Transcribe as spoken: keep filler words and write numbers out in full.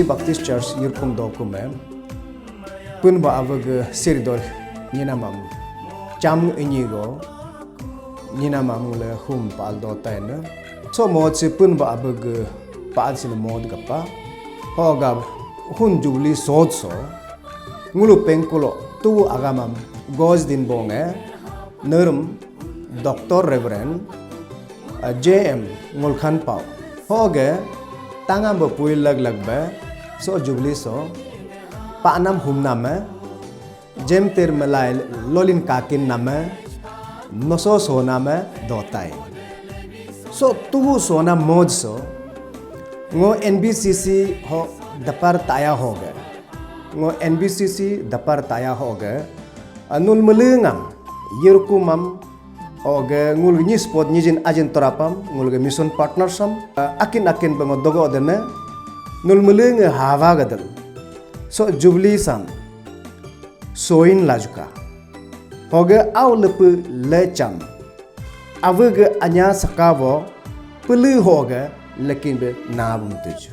Baptist Church Yirkum Dokum e Punba Abug Sirdor Ninamam Cham Inigo Ninamam le Hum Pal Dotaina. So mod si Punba Abug Pal sin mod gapa. Hogab Hun Jubilee sod so Ngulu Pengkulo Tu Agamam Goj Din Bonge Nerum Doctor Reverend J M Ngulkhan Pau. Hoge tangam be pui lag lag be so Jubilee so panam humnam e jem ter melai lolin kakin nam e noso sonam e dotai. So tubu sonam moj so ngo N B C C ho dapar taya hoge. Ngo N B C C dapar taya hoge. Anul melengam yirkumam Oge ngulge nyi spot nyijin ajin torapam, ngulge mission partners am, eh, akin akin bengo dogo dene, nul melenge hava gadel. So Jubilee sam, soin lajuka. Hoge au lepe lecham. Avege anya sakavo, pele hoge lekin be nabum tuju.